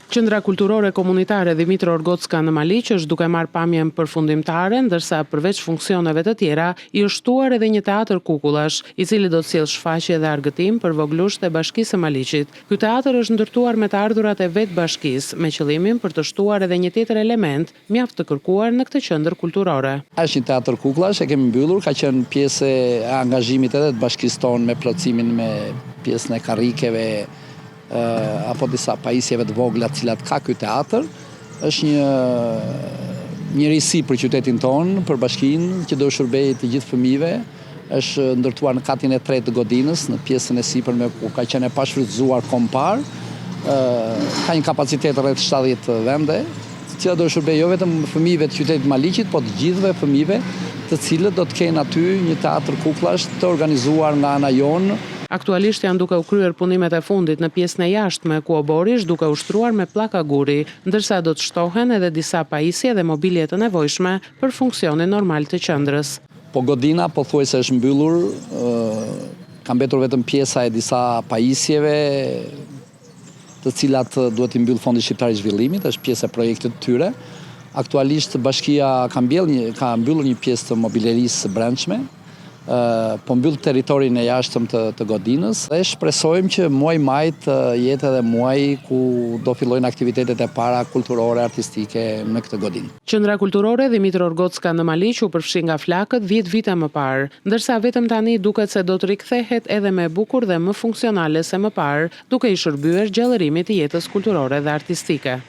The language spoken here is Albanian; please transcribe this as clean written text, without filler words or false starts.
Qendra Kulturore Komunitare Dhimitro Orgocka në Maliq është duke marrë pamjen përfundimtare, ndërsa përveç funksioneve të tjera, i është shtuar edhe një teatër kukullash, i cili do të sjellë shfaqje dhe argëtim për vogëlushët e Bashkisë së Maliqit. Ky teatër është ndërtuar me të ardhurat e vetë bashkisë, me qëllimin për të shtuar edhe një tjetër element mjaft të kërkuar në këtë qendër kulturore. Është një teatër kukullash, e kemi mbyllur, ka qenë pjesë e angazhimit edhe të bashkisë tonë me plotësimin me pjesën e karrikeve, apo disa pajisjeve të vogla të cilat ka ky teatër, është një një risi për qytetin tonë, për bashkinë, që do shërbejë të gjithë fëmijëve, është ndërtuar në katin e tretë të godinës, në pjesën e sipërme ku ka qenë e pashfrytëzuar kohë më parë, ka një kapacitet rreth 70 vende, të cilat do shërbejë jo vetëm fëmijëve të qytetit Maliqit, po të gjithëve fëmijëve, të cilët do të kenë aty një teatër kukullash të organizuar nga ana jonë. Aktualisht janë duke u kryer punimet e fundit në pjesën e jashtme, ku oborri është duke u shtruar me pllaka guri, ndërsa do të shtohen edhe disa pajisje dhe mobilje të nevojshme për funksionin normal të qendrës. Po godina pothuajse është mbyllur, ka mbetur vetëm pjesa e disa pajisjeve, të cilat duhet t'i mbyllë Fondi Shqiptar i Zhvillimit, është pjesë e projektit të tyre. Aktualisht bashkia ka mbjellë një, ka mbyllur një pjesë të mobilerisë së brendshme, po mbyll territorin e jashtëm të, të godinës dhe shpresojmë që muaji maj të jetë edhe muaji ku do fillojnë aktivitetet e para kulturore, artistike në këtë godinë. Qendra Kulturore Dhimitro Orgocka në Maliq u përfshi nga flakët dhjetë vite më parë, ndërsa vetëm tani duket se do të rikthehet edhe më e bukur dhe më funksionale se më parë, duke i shërbyer gjallërimit të jetës kulturore dhe artistike.